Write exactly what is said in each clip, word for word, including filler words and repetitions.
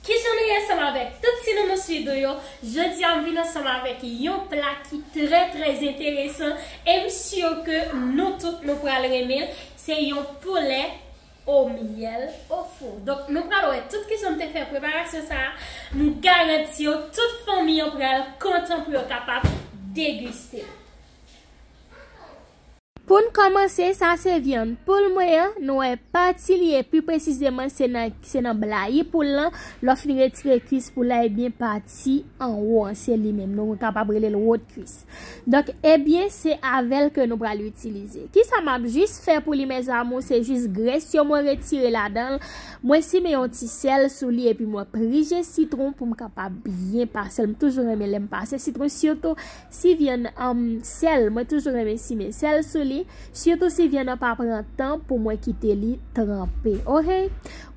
Kijan nou ye ansanm avèk tout ti nounou Swidou yo? Jodi a m vin ansanm avèk yon pla ki trè trè enteresan e m si ke nou tout nou pral renmen l. Se yon poulè o myèl o fou. Donk nou pral wè tout kijan m te fè preparasyon sa a. M garanti yo tout fanmi an pral kontan pou yo kapab degiste l. Pou n kòmanse, sa se vyann poul mwen an. Nou wè pati li ye, pi presizeman se nan, se nan blayi poul lan. Lè w fin retire kwis poul la, ebyen pati anwo an se li menm. Nou kapab rele l wot kwis. Donk, ebyen, se avè l ke nou pral itilize. Kisa m ap jis fè pou li, mes amours, se jis grès yo mwen retire ladan l. Mwen simen yon ti sèl sou li epi mwen prije sitwon pou m kapab byen pase l. M toujou renmen lè m pase sitwon, sitou si vyann an sèl, mwen toujou renmen simen sèl sou li, sitou si vyann nan pa pran tan pou mwen kite li tranpe. Oke?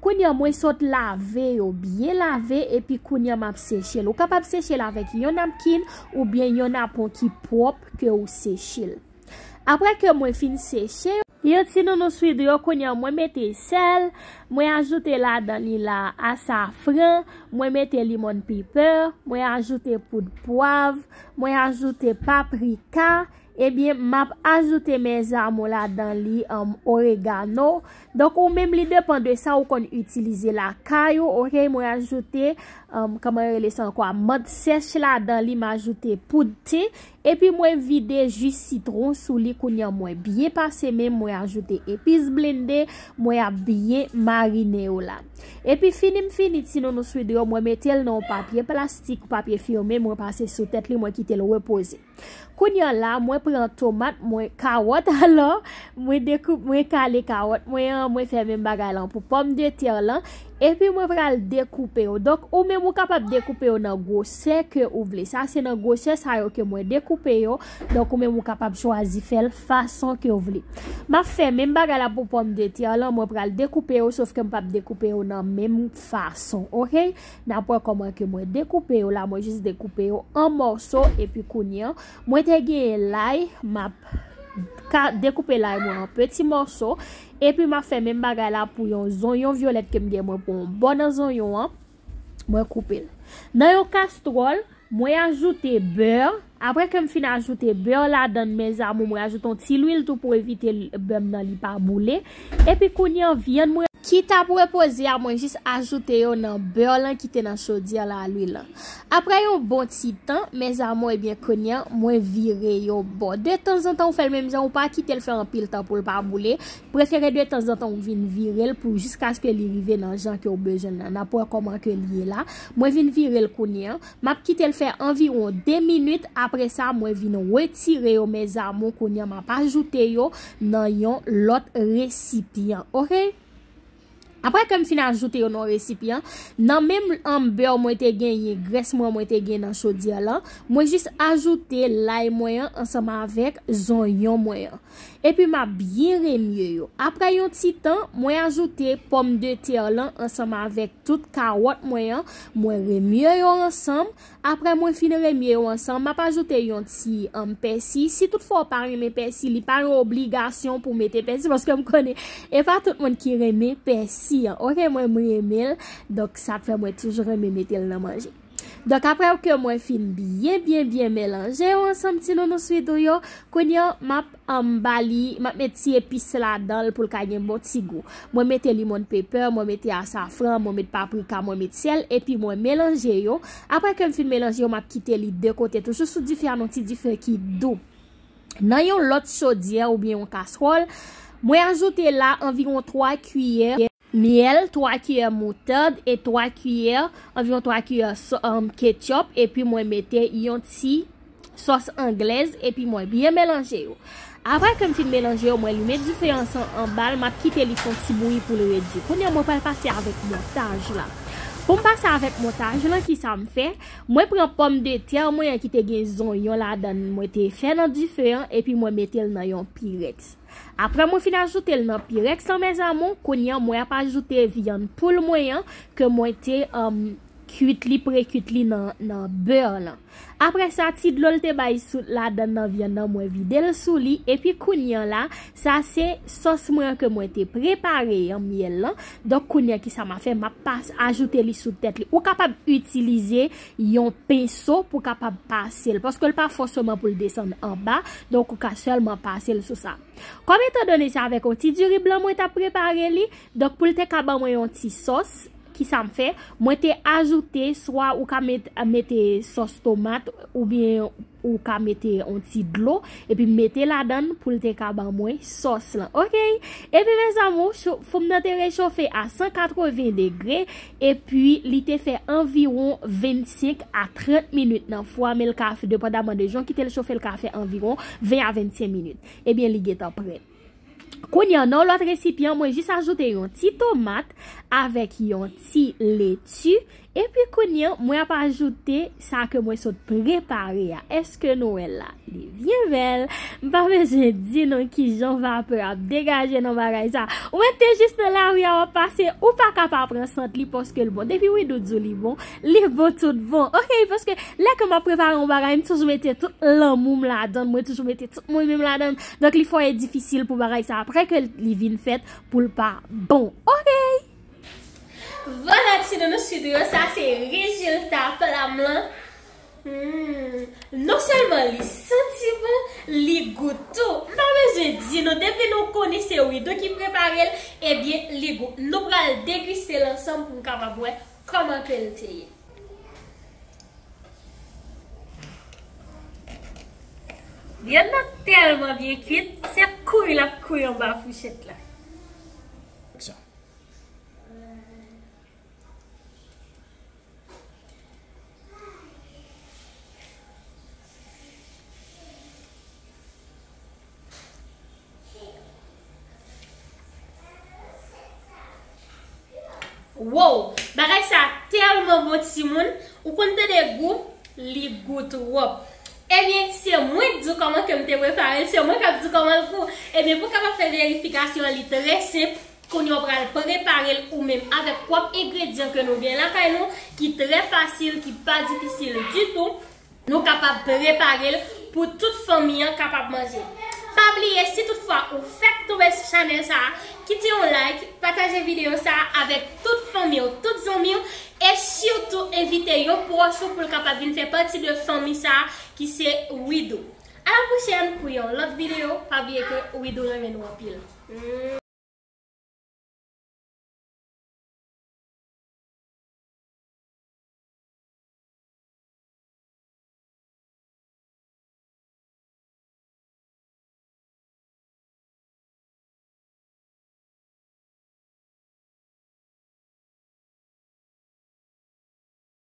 Kounye a mwen sot lave yo, byen lave, epi kounye a m ap seche l. Ou kapab seche l avèk yon napkin oubyen yon napon ki pwòp ke ou seche l. Apre ke mwen fin seche yo, yon ti nounou Swidou yo, kounye a mwen mete sèl, mwen ajoute ladan li la asafran, mwen mete lemon pepper, mwen ajoute poud pwav, mwen ajoute paprika, ebyen, m ap ajoute mes amours ladan li, um, oregano. Donk, ou menm, li depann de sa ou konn itilize lakay ou, oke? Mwen ajoute, um, kòman yo rele sa ankò a? Mant sèch ladan li, m ajoute poud te, epi mwen vide ji sitwon sou li. Kounye a mwen byen pase men, mwen ajoute epis blende, mwen ap byen marine yo la. Epi fini m fini ti nounou Swidou yo, mwen mete l nan yon papye plastik, papye fime, mwen pase sou tèt li, mwen kite l repoze. Kounye a la, mwen pran tomat, mwen kawòt, alò, mwen dekoup, mwen kale kawòt mwen an, mwen fè menm bagay lan pou pòmdetè lan, epi mwen pral dekoupe yo. Donk, ou menm ou kapab dekoupe yo nan gwosè ke ou vle. Sa se nan gwosè sa yo ke mwen dekoupe yo. Donk, ou menm ou kapab chwazi fè l fason ke ou vle. M ap fè menm bagay la pou pòmdetè lan, mwen pral dekoupe yo, sof ke m p ap dekoupe yo nan menm fason, oke? N ap wè kòman ke mwen dekoupe yo la, mwen jis dekoupe yo an mòso, epi kounye a, mwen te genyen lay, m ap ka dekoupe lay mwen an peti mòso, epi m ap fè menm bagay la pou yon zonyon vyolèt ke m gen, mwen pran yon bò nan zonyon an, mwen koupe l. Nan yon kastwòl, mwen ajoute bè, apre ke m fin ajoute bè ladan l, mes amours, mwen ajoute yon ti lwil tou pou evite l, bè m nan li pa boule, epi kounye a vyann mwen ki t ap repoze a, mwen jis ajoute yo nan bè lan ki te nan chodyè la, lwil lan. Apre yon bon ti tan, mes amours, ebyen, kounye a, mwen vire yo bò. De tanzantan, ou fè l menm jan, ou pa kite l fè anpil tan pou l pa boule. Prefere de tanzantan, ou vin vire l pou jiskaske li rive nan jan ke ou bezwen l lan. N ap wè kòman ke l ye la. Mwen vin vire l kounye a. M ap kite l fè anviwon de minit. Apre sa, mwen vin retire yo, mes amours. Kounye a, m ap ajoute yo nan yon lòt resipyan. Oke? Apre ke m fin ajoute yo nan resipyan, nan menm, um, bè mwen te genyen, grès mwen, mwen te gen nan chodyè lan, mwen jis ajoute lay mwen an ansanm avèk zonyon mwen an. Epi m ap byen remye yo. Apre yon ti tan, mwen ajoute pòmdetè lan ansanm avèk tout kawòt mwen an, mwen remye yo ansanm. Apre mwen fin remye yo ansanm, m ap ajoute yon ti, um, pèsi. Si toutfwa w pa renmen pèsi, li pa yon obligasyon pou w mete pèsi, paske m konnen e pa tout moun ki renmen pèsi an. Oke, mwen, m renmen l, donk sa fè mwen toujou renmen mete l nan manje. Donk apre ke mwen fin byen, byen, byen melanje yo ansanm, ti nounou Swidou yo, kounye a, m ap, um, ba li, m ap met ti epis ladan l pou l ka gen bon ti gou. Mwen mete lemon pepper, mwen mete asafran, mwen met paprika, mwen met sèl, epi mwen melanje yo. Apre ke m fin melanje yo, m ap kite li de kote, toujou sou dife a, nan ti dife ki dou. Nan yon lòt chodyè oubyen yon kaswòl, mwen ajoute la anviwon twa kiyè myèl, twa kiyè moutad e twa kiyè, anviwon twa kiyè so-, um, ketchup, epi mwen mete yon ti sòs anglèz, epi mwen byen melanje yo. Apre ke m fin melanje yo, mwen limen dife an san anba l, m ap kite li fè yon ti bouyi pou l redi. Kounye a, mwen pral pase avèk montaj la. Pou m pase avèk montaj lan, kisa m fè? Mwen pran pòmdetè mwen an ki te gen zonyon ladan l, mwen te fè nan dife an, epi mwen mete l nan yon pirèks. Apre mwen fin ajoute l nan pirèks lan, mes amours, kounye a mwen ap ajoute vyann poul mwen an ke mwen te, um, kwit li, prekuit li nan, nan bè lan. Apre sa, ti dlo l te bay sou ladan nan vyann nan, mwen vide l sou li. Epi kounye a la, sa se sòs mwen an ke mwen te prepare an, myèl lan. Donk, kounye a, kisa m ap fè? M ap pas-, ajoute li sou tèt li. Ou kapab itilize yon penso pou kapab pase l, paske l pa fòseman pou l desann anba. Donk, ou ka sèlman pase l sou sa. Kòm etandone se avèk yon ti diri blan mwen t ap prepare li, donk, pou l te ka ban mwen yon ti sòs, kisa m fè? Mwen te ajoute, swa ou ka met, mete sòs tomat, oubyen ou ka mete yon ti dlo, epi mete ladan l pou l te ka ban mwen sòs lan, oke? Epi, mezanmi, cho-, fou m nan te rechofe a san katreven degre, epi li te fè anviwon vennsenk a trant minit nan fou a, men l ka, depandaman de jan w kite l chofe, l ka fè anviwon ven a vennsenk minit. Ebyen, li gentan prè. Kounye a, nan yon lòt resipyan, mwen jis ajoute yon ti tomat avèk yon ti leti. Epi kounye a, mwen ap ajoute sa ke mwen sot prepare a. Èske nou wè l la? Li byen bèl. M pa bezwen di nou kijan vapè ap degaje nan bagay sa. Ou mete jis nan lari a, w ap pase, ou pa ka pa pran sant li paske l bon. Depi Widoo di w li bon, li bon tout bon. Oke, paske lè ke m ap prepare yon bagay, m toujou mete tout lanmou m ladan l, mwen toujou mete tout mwen menm ladan l. Donk, li fò e difisil pou bagay sa, apre ke li vin fèt, pou l pa bon. Oke! Vwala, ti nounours Widoo yo, sa se rezilta pla m lan. Hmm. Non sèlman li santi bon, li gou tou. M pa bezwen di nou, depi nou konnen se Widoo ki prepare l, ebyen, li gou. Nou pral degiste l ansanm pou n kapab wè kòman ke l te ye. Vyann nan tèlman byen kwit, se kouri l ap kouri anba fouchèt la. Aksyon. Wow! Bagay sa tèlman bon, timoun. Ou konn tande gou? Li gou twòp. Ebyen, se mwen k di w kòman ke m te prepare l, se mwen k ap di w kòman l gou. Ebyen, pou w kapab fè verifikasyon an, li trè senp. Kounye a w pral prepare l ou menm avèk pwòp engredyan ke nou gen lakay nou, ki trè fasil, ki pa difisil ditou. Nou kapab prepare l pou tout fanmi an kapab manje. Pa bliye, si toutfwa ou fèk tonbe sou chanèl sa a, kite yon like, pataje videyo sa a avèk tout fanmi w, tout zanmi w, e sitou envite yon pwòch ou pou l kapab vin fè pati de fanmi sa a ki se Widoo. A la pwochèn pou yon lòt videyo, pa bliye ke Widoo renmen nou anpil.